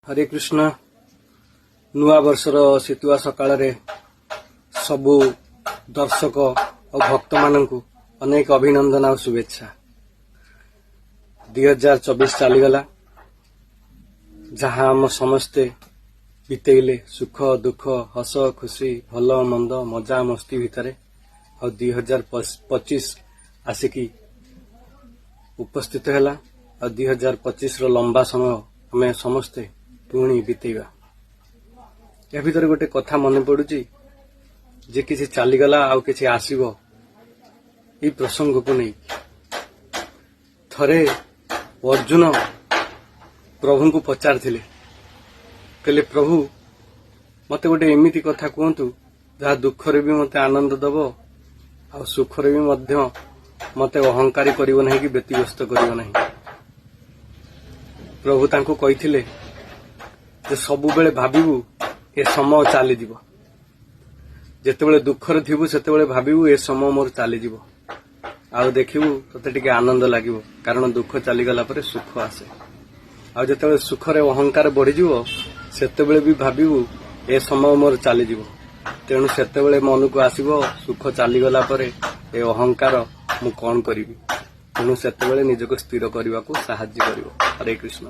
ହରେ କୃଷ୍ଣ। ନୂଆ ବର୍ଷର ଶୀତୁଆ ସକାଳରେ ସବୁ ଦର୍ଶକ ଆଉ ଭକ୍ତମାନଙ୍କୁ ଅନେକ ଅଭିନନ୍ଦନ ଆଉ ଶୁଭେଚ୍ଛା। 2024 ଚାଲିଗଲା, ଯାହା ଆମ ସମସ୍ତେ ବିତେଇଲେ ସୁଖ ଦୁଃଖ, ହସ ଖୁସି, ଭଲ ମନ୍ଦ, ମଜା ମସ୍ତି ଭିତରେ। ଆଉ 2025 ଆସିକି ଉପସ୍ଥିତ ହେଲା। ଆଉ 2025ର ଲମ୍ବା ସମୟ ଆମେ ସମସ୍ତେ ପୁଣି ବିତେଇବା। ଏହା ଭିତରେ ଗୋଟେ କଥା ମନେ ପଡୁଛି ଯେ କିଛି ଚାଲିଗଲା ଆଉ କିଛି ଆସିବ, ଏଇ ପ୍ରସଙ୍ଗକୁ ନେଇ ଥରେ ଅର୍ଜୁନ ପ୍ରଭୁଙ୍କୁ ପଚାରିଥିଲେ। କହିଲେ, "ପ୍ରଭୁ, ମତେ ଗୋଟେ ଏମିତି କଥା କୁହନ୍ତୁ ଯାହା ଦୁଃଖରେ ବି ମତେ ଆନନ୍ଦ ଦବ ଆଉ ସୁଖରେ ବି ମଧ୍ୟ ମତେ ଅହଙ୍କାରୀ କରିବ ନାହିଁ କି ବ୍ୟତିବ୍ୟସ୍ତ କରିବ ନାହିଁ।" ପ୍ରଭୁ ତାଙ୍କୁ କହିଥିଲେ ଯେ ସବୁବେଳେ ଭାବିବୁ ଏ ସମୟ ଚାଲିଯିବ। ଯେତେବେଳେ ଦୁଃଖରେ ଥିବୁ, ସେତେବେଳେ ଭାବିବୁ ଏ ସମୟ ମୋର ଚାଲିଯିବ ଆଉ ଦେଖିବୁ ତତେ ଟିକେ ଆନନ୍ଦ ଲାଗିବ, କାରଣ ଦୁଃଖ ଚାଲିଗଲା ପରେ ସୁଖ ଆସେ। ଆଉ ଯେତେବେଳେ ସୁଖରେ ଅହଙ୍କାର ବଢିଯିବ, ସେତେବେଳେ ବି ଭାବିବୁ ଏ ସମୟ ମୋର ଚାଲିଯିବ। ତେଣୁ ସେତେବେଳେ ମନକୁ ଆସିବ ସୁଖ ଚାଲିଗଲା ପରେ ଏ ଅହଙ୍କାର ମୁଁ କଣ କରିବି। ତେଣୁ ସେତେବେଳେ ନିଜକୁ ସ୍ଥିର କରିବାକୁ ସାହାଯ୍ୟ କରିବ। ହରେ କୃଷ୍ଣ।